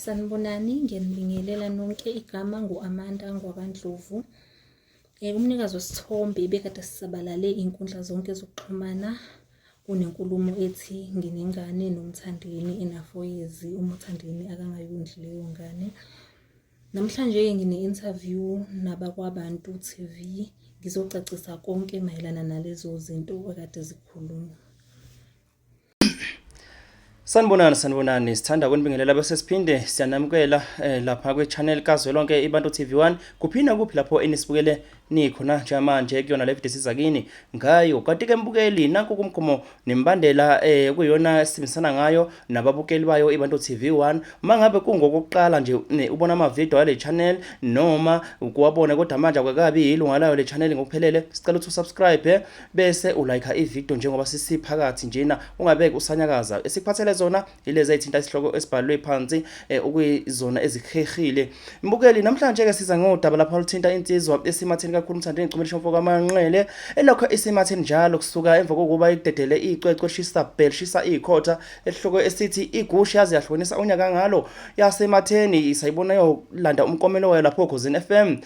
Sanibonani, ngiyanibingelela nonke. Igama ngu-Amanda ngwakaNdlovu. Umnikazi wesithombe ebekade sisabalale iy'nkundla zonke zokuxhumana kunenkulumo ethi nginengane noMthandeni ena-four years, uMthandeni akangayondli leyo ngane. Namhlanje-ke ngine-interview nabakwaBantu TV, ngizocacisa konke mayelana nalezo zinto ekade zikhulunywa. Sanibonani, sanibonani, sithanda ukunibingelela bese siphinde siyanamukela lapha kwi-channel kazwelonke iBantu TV1 kuphi nakuphi lapho enisibukele nikhona njengamanje kuyona le video siza kini ngayo. Kanti-ke mbukeli, nanku kumgomo nembandela kuyona esebenzisana ngayo nababukeli bayo iBantu TV1. Uma ngabe kungokokuqala nje ubona amavidiyo ale channel noma ukuwabona kodwa manje akakabi yilunga layo le channel ngokuphelele, sicela ukuthi usubscribe bese ulayikha ividiyo njengoba sisiphakathi njena, ungabeke usanyakaza. Esikuphathele zona ilezi ezithinta isihloko esibhalwe phansi okuyizona ezihehile mbukeli. Namhlanje ke siza ngodaba lapha oluthinta insizwa esimatheni kakhulu, uMthandeni Gcumelisho mfo kaManqele, elokho isimatheni njalo kusuka emva kokuba idedele icwecwe shisa bhel shisa ikhotha esihloko esithi igusha yaze yahlukanisa unyaka ngalo yasematheni. Isayibona yolanda umkomelo wayo lapho Khozini FM,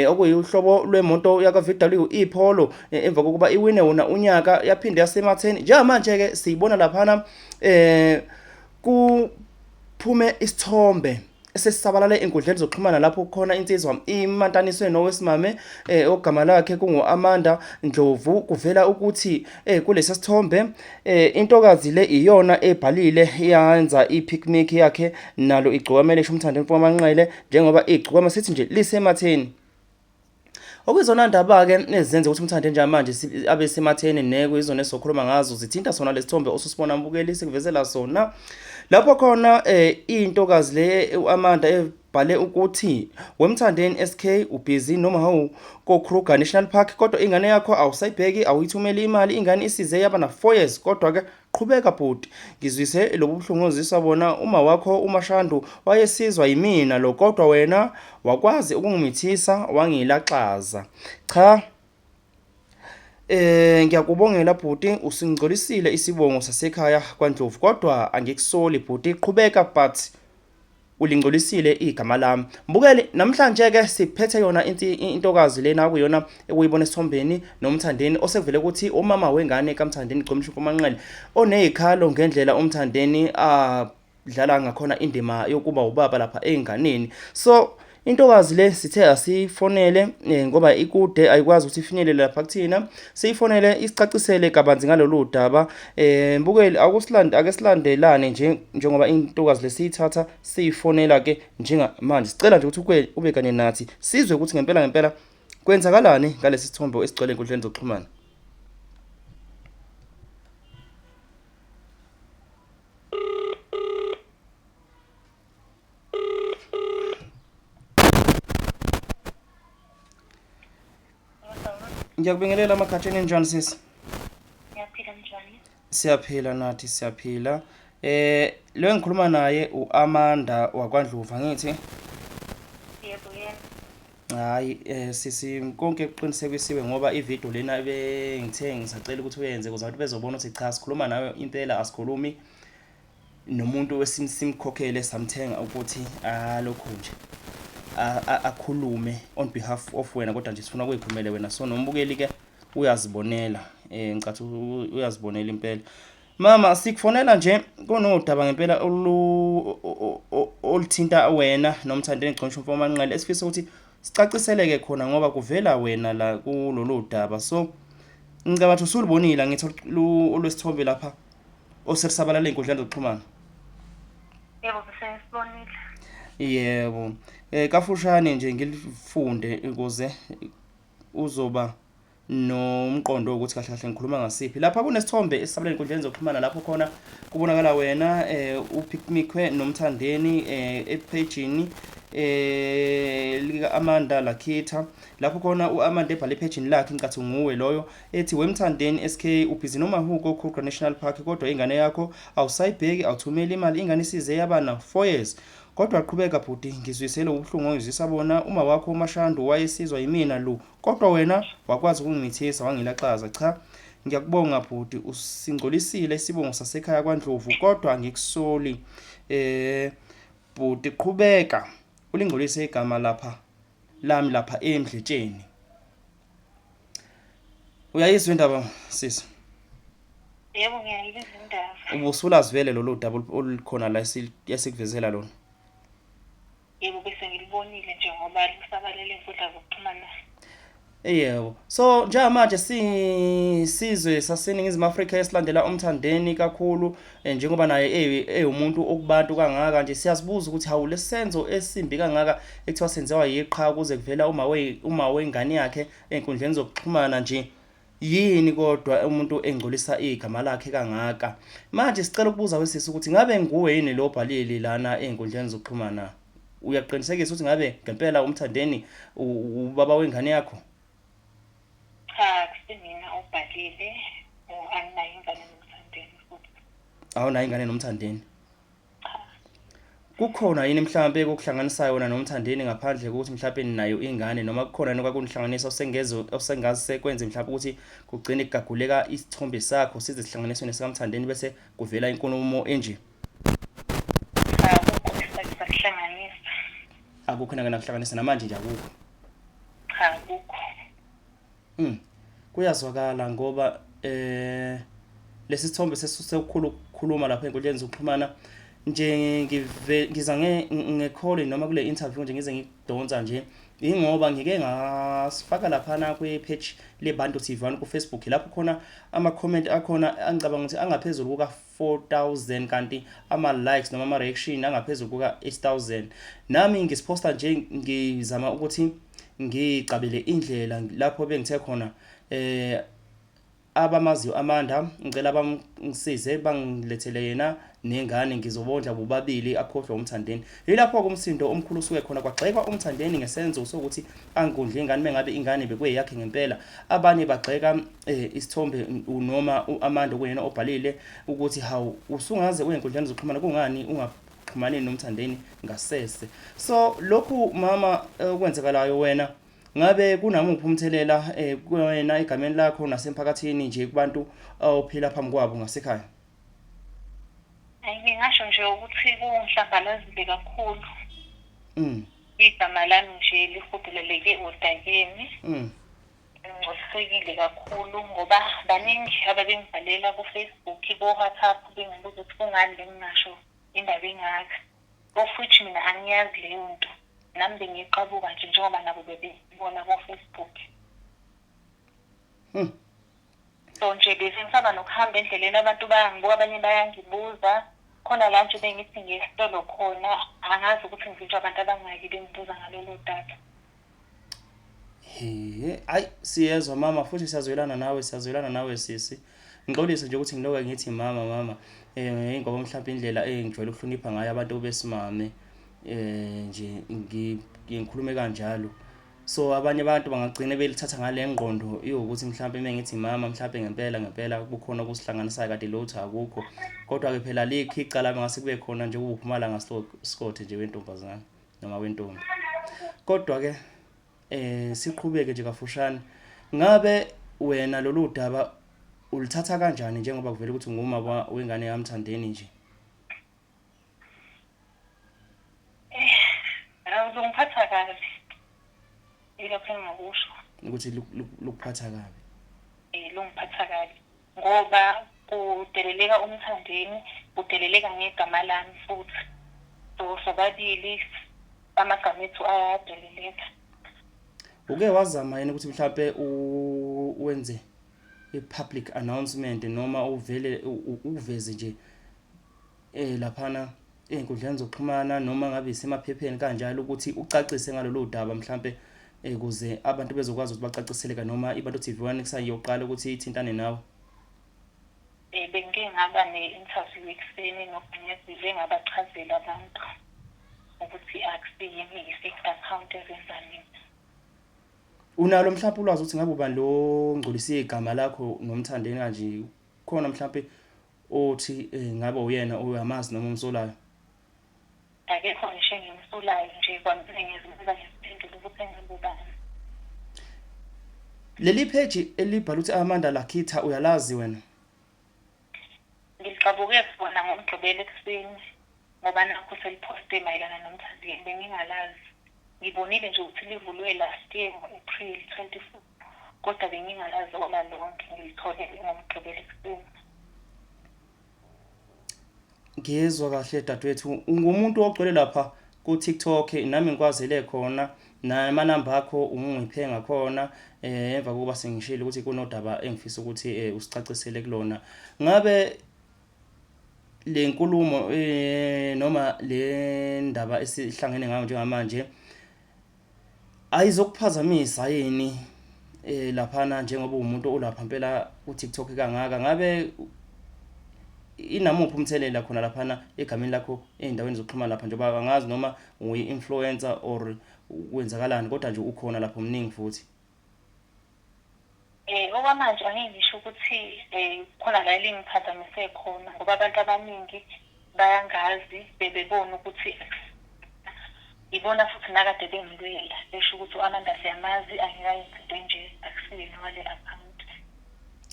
okuyuhlobo lwemoto yaka VW iPolo, emva kokuba iwine wona unyaka yaphinde yasematheni. Njengamanje ke siyibona laphana kuphume isithombe esesisabalale enkundleni zokuxhumana lapho kukhona insizwa imantaniswe nowesimame ogama lakhe kungu-Amanda Ndlovu. Kuvela ukuthi kulesi sithombe intokazi le iyona ebhalile yenza i-picnic yakhe nalo igcokama elisho uMthandeni mfokaManqele, njengoba igcokama sithi nje lisematheni. Okuyizona ndaba-ke ezenza ukuthi uMthandeni njengamanje abe sematheni nekuyizona esizokhuluma ngazo zithinta sona lesithombe osusibona mbukeli sikuvezela sona lapho khona intokazi le u-Amanda ebhale ukuthi weMthandeni SK ubhizi noma hawu ko-Kruger National Park, kodwa ingane yakho awusayibheki, awuyithumeli imali, ingane isize yaba na 4 years. Kodwa-ke qhubeka bhuti, ngizwise lobu buhlungu oziswa bona. Uma wakho uMashandu wayesizwa yimina lo, kodwa wena wakwazi ukungimithisa wangilaxaza. Cha, ngiyakubongela bhuti, usingcolisile isibongo sasekhaya kwaNdlovu, kodwa angikusoli bhuti, qhubeka, but ulingcolisile igama lami. Mbukeli, namhlanje ke siphethe yona intokazi lena kuyona ekuyibona esithombeni noMthandeni, osekuvele ukuthi umama wengane kaMthandeni Gcomshufu Manqele, onezikhalo ngendlela uMthandeni adlala ngakhona indima yokuba ubaba lapha einganeni. So intokazi le sithe asifonele ngoba ikude, ayikwazi ukuthi ifinyelele lapha kuthina. Siyifonele isicacisele kabanzi ngalolu daba. Mbukeli, akusilande, ake silandelane nje njengoba intokazi lesiyithatha siyifonela ke njengamanje. Sicela nje ukuthi ube kanye nathi sizwe ukuthi ngempela ngempela kwenzakalani ngalesi sithombe esigcwele enkundleni zokuxhumana. Ngiyakubingelela Makhatsheni, njani sisi? Ngiyaphila, njani? Siyaphila nathi, siyaphila. Lo engikhuluma naye uAmanda wakwaNdlovu, angithi? Yebo, yena. Hayi, sisi, konke kuqinisekisiwe ngoba ivideo lena bengithe ngisacela ukuthi uyenze ukuze abantu bezobona ukuthi cha, sikhuluma nawe impela, asikhulumi nomuntu esimkhokhele samthenga ukuthi alokhu nje akhulume on behalf of wena, kodwa nje sifuna ukuyikhulumele wena. So nombukeli ke uyazibonela, ngicathi uyazibonela impela. Mama, sikufonela nje kunodaba ngempela oluthinta wena noMthandeni Gconsho Mfomanqele, esifisa ukuthi sicaciseleke khona ngoba kuvela wena la kulolu daba. So ngicabanga ukuthi usulubonile, ngithi olwesithombe lapha oselisabalala ey'nkundleni zokuxhumana. Yebo, bese ngisibonile. Yebo. Kafushane nje ngilifunde ukuze uzoba nomqondo wokuthi kahle kahle ngikhuluma ngasiphi. Lapha kunesithombe esisabalele enkundleni zokuxhumana lapho khona kubonakala wena upicnicwe noMthandeni ephejini lika Amanda Lakhitha, lapho khona uAmanda ebhala ephejini lakhe, ngicathi nguwe loyo, ethi weMthandeni SK ubhizi noma huko Kruger National Park, kodwa ingane yakho awusayibheki, awuthumeli imali, ingane isize yaba na 4 years. Kodwa qhubeka bhuti, ngizwisele ubuhlungu ongizwisa bona. Uma wakho uMashandu wayesizwa yimina lo, kodwa wena wakwazi ukungimithisa wangilaxaza. Cha, ngiyakubonga bhuti, usingcolisile isibongo sasekhaya kwaNdlovu, kodwa angikusoli. Bhuti qhubeka ulingcolise igama lapha lami lapha emdletsheni. Uyayizwa indaba sisi? Yebo ngiyayizwa indaba. Ubusulazi vele lolu daba olukhona la esikuvezela lona. Yebo bese ngilibonile nje ngoba lusabalele inkundla zokuxhumana. Yebo. So njengamanje sisizwe saseNingizimu Afrika esilandela uMthandeni kakhulu eh, njengoba naye ewumuntu okubantu kangaka nje siyazibuza ukuthi hawu lesenzo esimbi kangaka ekuthiwa senziwa yiqha kuze kuvela uma we uma wengane yakhe ey'nkundleni zokuxhumana nje Yini kodwa umuntu engcolisa igama lakhe kangaka? Manje sicela ukubuza wesisi ukuthi ngabe nguwe yini lo obhalile lana ey'nkundleni zokuxhumana? Uyaqinisekisa ukuthi ngabe ngempela uMthandeni ubaba wengane yakho? Cha, akusimina obhalile, anginayo ingane noMthandeni futhi. Awunayo ingane noMthandeni? Kukhona yini mhlampe okuhlanganisayo wena noMthandeni ngaphandle kokuthi mhlampe ninayo ingane noma kukhona yini okwakunihlanganisa osengeze osengase kwenze mhlampe ukuthi kugcine kugaguleka isithombe sakho size sihlanganiswe nesikaMthandeni bese kuvela inkulumo enje? Cha, akukho esake sakuhlanganisa. Akukho enake nakuhlanganisa namanje nje akukho. Cha, akukho. Mm. Kuyazwakala ngoba eh lesi sithombe sesisekukhulu ukukhuluma lapha enkundleni zokuxhumana nje ngive ngiza nge nge-call noma kule interview nje ngize ngikudonsa nje ingoba ngike ngasifaka laphana kwi-page leBantu TV 1 ku-Facebook lapho khona ama-comment akhona angicabanga ukuthi angaphezulu kuka-4000 kanti ama-likes noma ama-reaction angaphezulu kuka-8000 nami ngisiphosta nje ngizama ukuthi ngigcabele indlela lapho bengithe khona eh abamaziyo Amanda ngicela bangisize bangilethele yena nengane ngizobondla bobabili akhohlwe uMthandeni. Yilapho-ke umsindo omkhulu usuke khona kwagxekwa uMthandeni ngesenzo sokuthi angondli ingane mengabe ingane bekuyeyakhe ngempela. Abanye bagxeka eh, isithombe noma u-Amanda okuyena obhalile ukuthi hawu usungaze uye enkundleni zokuxhumana kungani unga xhumaneni noMthandeni ngasese. So lokhu mama eh, okwenzekalayo wena ngabe kunamuphi umthelela eh, kuwena egameni lakho nasemphakathini nje kubantu ophila phambi kwabo ngasekhaya? Hayi ngingasho nje ukuthi kungihlambalazile kakhulu. Igama lami nje lihuduleleke odakeni. Ngigculisekile kakhulu ngoba baningi ababengibhalela ku-Facebook, ko-WhatsApp bengibuza ukuthi kungani bengingasho indaba engaka. Of which mina angiyazi leyo nto. Nami bengiqabuka nje njengoba nabo bebebona ko-Facebook. So nje bese ngisaba nokuhamba endleleni abantu bayangibuka abanye bayangibuza. Khona la nje bengithi ngiye esitolo khona angazi ukuthi ngivinjwa abantu abangaki bengibuza ngalolu daba. He, ayi siyezwa mama futhi siyazwelana nawe, siyazwelana nawe sisi. Ngixolise nje ukuthi ngiloke ngithi mama mama eh ngoba mhlawumbe indlela engijwayele ukuhlonipha ngayo abantu besimame eh nje ngikhulume kanjalo. So abanye abantu bangagcina belithatha ngale ngqondo iwukuthi mhlawumbe uma ngithi mama mhlawumbe ngempela ngempela kukhona okusihlanganisayo kade lutho akukho. Kodwa ke phela likho icala mangase kube khona nje ukuphumala ngasikothe nje wentombazane. noma wentombi kodwa ke eh siqhubeke nje kafushane ngabe wena lolu daba ulithatha kanjani njengoba kuvela ukuthi ngumama wengane yaMthandeni nje? Eh, lungiphatha kabi ilokho engingakusho ukuthi lukuphatha kabi. Eh, lungiphatha kabi ngoba kudeleleka uMthandeni, kudeleleka ngegama lami futhi. So sobabili amagama ethu ayadeleleka. Uke wazama yini ukuthi mhlampe wenze i-public announcement noma uvele uveze nje eh laphana ey'nkundleni zokuxhumana noma ngabe isemaphepheni kanjalo ukuthi ucacise ngalolu daba mhlampe eh, kuze abantu bezokwazi ukuthi bacaciseleka noma iBantu TV 1 kusayiyoqala ukuthi ithintane nawe? Eh, bengike ngaba ne-interview ekuseni noGanyazile ngabachazela abantu ukuthi akusiyimi i-fake account ezenza mina. Unalo mhlawumbe ulwazi ukuthi ngabe ubani lo ngcolise igama lakho noMthandeni kanje khona mhlawumbe othi eh, ngabe uyena uyamazi noma umsolayo? Akekho ngisho engimsolayo nje kwamina ngizibuza ngiziphendula ukuthi engabe ubani. Leli page elibhala ukuthi Amanda Lakhitha uyalazi wena? Ngiliqabuke khona ngoMgqibelo ekuseni. Ngoba nakhu seliphoste mayelana noMthandeni, bengingalazi. Ngibonile nje ukuthi livulwe last year ngo-April 24, kodwa bengingalazi ola lonke, ngilithole ngoMgqibelo ekuseni. Ngizwa kahle dadewethu, ungumuntu ogcwele lapha ku-TikTok, nami ngikwazele khona namanamba akho ungiphe ngakhona emva kokuba sengishilo ukuthi kunodaba engifisa ukuthi usicacisele kulona. Ngabe le nkulumo noma le ndaba esihlangene ngayo njengamanje ayizokuphazamisa yini laphana njengoba uwumuntu olapha mpela ku-TikTok kangaka, ngabe inamuphi umthelela khona laphana egameni lakho ey'ndaweni zokuxhumana lapha, njengoba angazi noma uyi-influencer or kwenzakalani kodwa nje ukhona lapho mningi futhi. Okwamanje angeke ngisho ukuthi khona la elingiphazamise khona ngoba abantu abaningi bayangazi bebebona ukuthi ibona futhi nakade bengilwela besho ukuthi u-Amanda siyamazi angikayenzi into enje akusiyena wale account.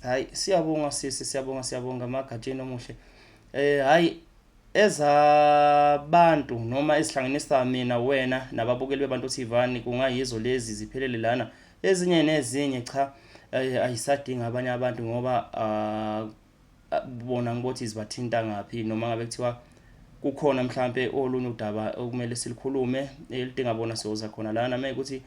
Hayi siyabonga sisi, siyabonga siyabonga Magatsheni omuhle. Hayi ezabantu noma ezihlanganisa mina wena nababukeli beBantu TV kungayizo lezi ziphelele lana, ezinye nezinye cha ayisadinga abanye abantu ngoba bona ngibothi zibathinta ngaphi, noma ngabe kuthiwa kukhona mhlampe olunye udaba okumele silukhulume elidinga bona siyoza khona lana. Mekuthi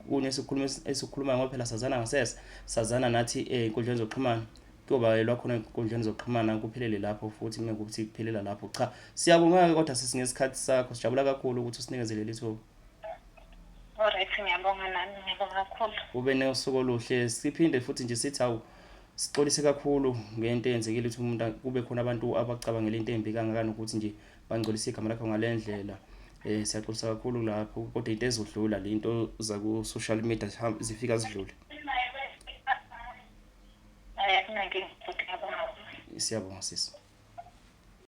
kunye esikhuluma esikhulumayo ngoba phela sazana ngasese, sazana nathi ey'nkundleni zokuxhumana, kuyobalelwa khona ey'nkundleni zokuxhumana kuphelele lapho futhi mekuthi kuphelela lapho. Cha siyabonga-ke kodwa sisi ngesikhathi sakho, sijabula kakhulu ukuthi usinikeze leli thuba. Alright, ngiyabonga nami, ngiyabonga kakhulu. Ube nosuku oluhle. Siphinde futhi nje sithi awu sixolise kakhulu ngento eyenzekile ukuthi umuntu kube khona abantu abacabangela into embi kangaka nokuthi nje bangcolise igama lakho ngale ndlela. Siyaxolisa kakhulu lapho kodwa into ezodlula le into zaku social media zifika zidlule. Hayi akunankinga futhi, ngiyabonga. Siyabonga sisi.